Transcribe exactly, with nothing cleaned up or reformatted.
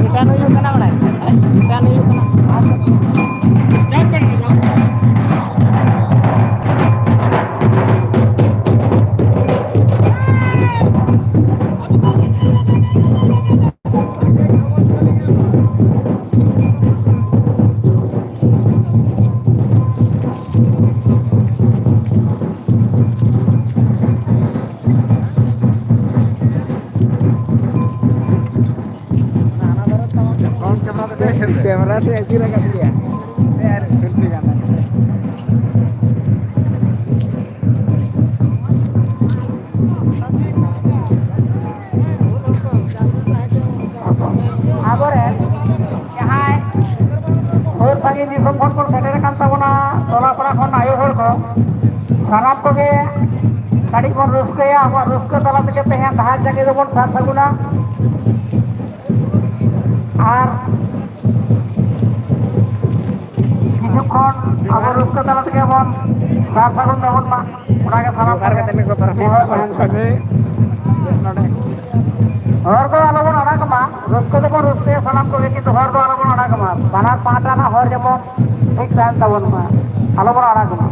Return ᱦᱩᱭᱩᱜ ᱠᱟᱱᱟ, ᱵᱟᱲᱟᱭ? ᱨᱤᱴᱟᱨᱱ ᱦᱩᱭᱩᱜ ᱠᱟᱱᱟ᱾ ᱯᱷᱨᱚᱱᱴ ᱠᱮᱢᱮᱨᱟ ᱫᱚ ᱥᱮ ᱠᱮᱢᱮᱨᱟ ᱛᱮ ᱟᱹᱪᱩᱨ ᱟᱠᱟᱫ ᱜᱮᱭᱟ᱾ ᱥᱮ ᱟᱨ ᱥᱮᱞᱯᱷᱤ ᱜᱟᱱ᱾ ᱟᱵᱚᱨᱮᱱ ᱡᱟᱦᱟᱸᱭ ᱥᱩᱨ ᱥᱟᱺᱜᱤᱧ ᱫᱤᱥᱚᱢ ᱠᱷᱚᱱ ᱠᱚ ᱥᱮᱴᱮᱨ ᱟᱠᱟᱱ ᱛᱟᱵᱚᱱᱟ, ᱴᱚᱞᱟ ᱯᱟᱲᱟ ᱠᱷᱚᱱ ᱟᱭᱳ ᱦᱚᱲ ᱠᱚ, ᱥᱟᱱᱟᱢ ᱠᱚᱜᱮ ᱠᱟᱹᱴᱤᱡ ᱵᱚᱱ ᱨᱟᱹᱥᱠᱟᱹᱭᱟ, ᱟᱵᱚᱣᱟᱜ ᱨᱟᱹᱥᱠᱟᱹ ᱛᱟᱞᱟ ᱛᱮᱜᱮ ᱛᱮᱦᱮᱧ ᱰᱟᱦᱟᱨ ᱡᱟᱸᱜᱮ ᱫᱚᱵᱚᱱ ᱥᱟᱵ ᱥᱟᱹᱜᱩᱱᱟ᱾ ᱟᱨ ᱠᱤᱪᱷᱩ ᱠᱷᱚᱱ ᱟᱵᱚ ᱨᱟᱹᱥᱠᱟᱹ ᱛᱟᱞᱟ ᱛᱮᱜᱮ ᱵᱚᱱ ᱥᱟᱨ ᱥᱟᱹᱜᱩᱱ ᱛᱟᱵᱚᱱ ᱢᱟ, ᱚᱱᱟᱜᱮ ᱥᱟᱱᱟᱢ ᱡᱚᱦᱟᱨ ᱠᱚᱜᱮ ᱠᱟᱛᱮ ᱠᱚ ᱯᱟᱨᱚᱢ ᱱᱮᱦᱚᱨ ᱠᱚᱣᱟ᱾ ᱛᱟᱦᱮᱱ ᱠᱟᱱᱟ᱾ ᱦᱚᱨ ᱫᱚ ᱟᱞᱚᱵᱚᱱ ᱟᱲᱟᱜᱽ ᱢᱟ, ᱨᱟᱹᱥᱠᱟᱹ ᱫᱚᱵᱚᱱ ᱨᱟᱹᱥᱠᱟᱹᱭᱟ ᱥᱟᱱᱟᱢ ᱠᱚᱜᱮ, ᱠᱤᱱᱛᱩ ᱦᱚᱨ ᱫᱚ ᱟᱞᱚᱵᱚᱱ ᱟᱲᱟᱜᱽ ᱢᱟ, ᱵᱟᱱᱟᱨ ᱯᱟᱦᱴᱟ ᱨᱮᱱᱟᱜ ᱦᱚᱨ ᱡᱮᱢᱚᱱ ᱴᱷᱤᱠ ᱛᱟᱦᱮᱱ ᱛᱟᱵᱚᱱ ᱢᱟ, ᱟᱞᱚᱵᱚᱱ ᱟᱲᱟᱜᱽ ᱢᱟ᱾